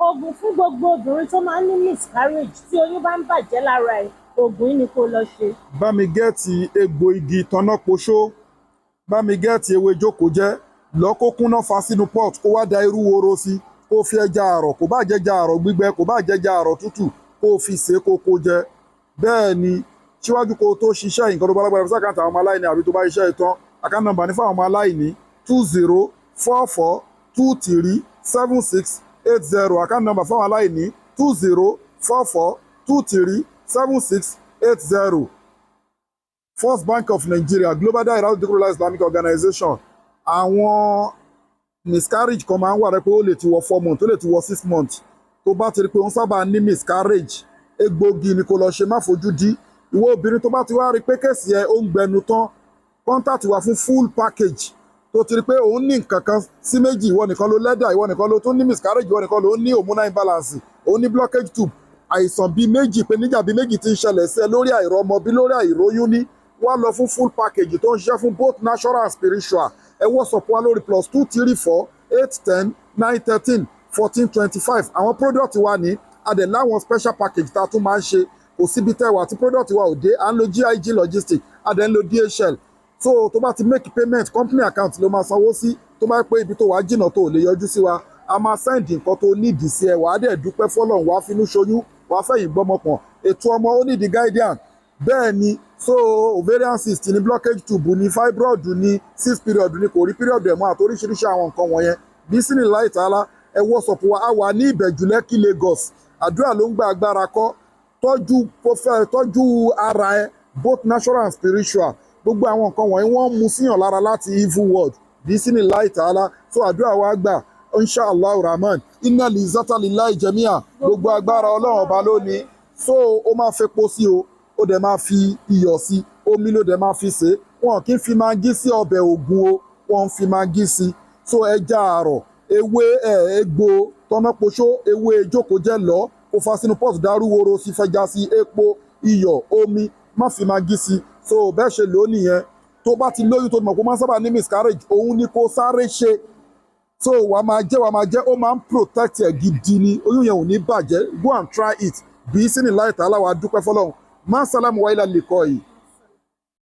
Oògùn fún gbogbo obìnrin tó máa ń ní miscarriage, tí oyún bá ń bàjẹ́ lára ẹ̀, oògùn yìí ni kó lọ ṣe. Bá mi get egbò igi tọ́nàpoṣó, bá mi get ewé jókòó jẹ́ lọ, kó kúnná, fa sínú pot, kó wá da irú woro sí, kó fi ẹja àrọ̀, kó bá jẹja àrọ̀ gbígbẹ, kó bá jẹja àrọ̀ tútù, kó fi sè é, kó kó jẹ. Bẹ́ẹ̀ ni, síwájú kó tó ṣiṣẹ́ nǹkan tó bá lágbára, fi sí account àwọn ọmọ aláìní, àbí tó bá ṣiṣẹ́ ìtàn, account number ní fún àwọn ọmọ aláìní: 2044237680. Account number fún àwọn aláìní: 2044237680, First Bank of Nigeria, Global Dahiratu Dhikrlahi Islamic Organization. Àwọn miscarriage kan máa ń wà rẹ pé ó lè ti wọ 4 months, ó lè ti wọ 6 months. Tó bá ti rí pé ó ń sábà ní miscarriage, egbògi ni kó lọ ṣe, má fojú dí. Ìwọ obìnrin tó bá ti wá rí pé case ẹ ó ń gbẹnu tán, contact wa fún full package. Tó ti rí pé òun ní nǹkan kan sí méjì, ìwọ nìkan ló lẹ́dà, ìwọ nìkan ló tún ní miscarriage, ìwọ nìkan ló ní hormonal imbalance, òun ní blockage tube, àìsàn bíi méjì, pé níjà bíi méjì ti ń ṣẹlẹ̀ sí ẹ lórí àìrọ́mọ bí lórí àìróyún ní, wá lọ fún full package tó ń ṣiṣẹ́ fún both natural and spiritual. Ẹ WhatsApp wa lórí +234 810 913 1425. Àwọn product wa ní a dẹ̀ láwọn special package tá a tún máa ń ṣe. Kò síbi tẹ́ wà tí product wa ò dé. À ń lo GIG Logistics, a dẹ̀ ń lo DHL. So tó bá ti make payment, company account ló máa sanwó sí. Tó bá pé ibi tó wàá jìnnà, tó lè yọjú sí wa, a máa send nǹkan tó nídìí sí ẹ. Wàá dẹ̀ dúpẹ́ fọlọ́run, wàá finú ṣoyún, wàá fẹ̀yìn gbọ́mọpọ̀n. Ètò ọmọ ó nídìí guardian. Bẹ́ẹ̀ ni, so ovarian cyst ní, blockage tube ní, fibroid ní, six period ní, kò rí period ẹ̀ mọ́, àti oríṣiríṣi àwọn nǹkan wọ̀nyẹn. Bí sínú láì tààlà, ẹ WhatsApp wa. A wà ní Ìbẹ̀jú Lẹ́kì, Lagos. Àdúrà ló ń gba, agbára kọ́. Tọ́jú profile, tọ́jú ara ẹ, both natural and spiritual. Gbogbo àwọn nǹkan wọ̀nyí, wọ́n mú síyàn lára láti evil world. Bí sínú láì tààlà, so àdúrà wa gbà, inshallah rahman. Inna li zata lillahi jamia. Gbogbo agbára, Ọlọ́run Ọba lónìí. So ó máa fepo sí o, ó dẹ̀ máa fi iyọ̀ sí, omi ló dẹ̀ máa fi sè é. Wọn kì í fi Maggi sí ọbẹ̀ ògùn o, wọ́n ń fi Maggi sí. So ẹja àrọ̀, ewé ẹ̀, egbò tọ́nàpoṣó, ewé jókòó-jẹ́, lọ kó fa sínú pot, dárúworo sí, fẹja sí, epo, iyọ̀, omi, má fi Maggi sí. So bẹ́ẹ̀ ṣe lò ó nìyẹn. Tó bá ti lóyún, tó mọ̀ kó máa ń sábà ní miscarriage, òun ni kó sáré ṣe. So wàá máa jẹ́, wàá máa jẹ́, ó máa ń protect ẹ̀ gidi ni, oyún yẹn ò ní bàjẹ́. Go and try it. Bí sínú láì tààlà, wàá dúpẹ́ fọlọ́run. Má sálámù wáyé lálẹ́ kọ́ yìí.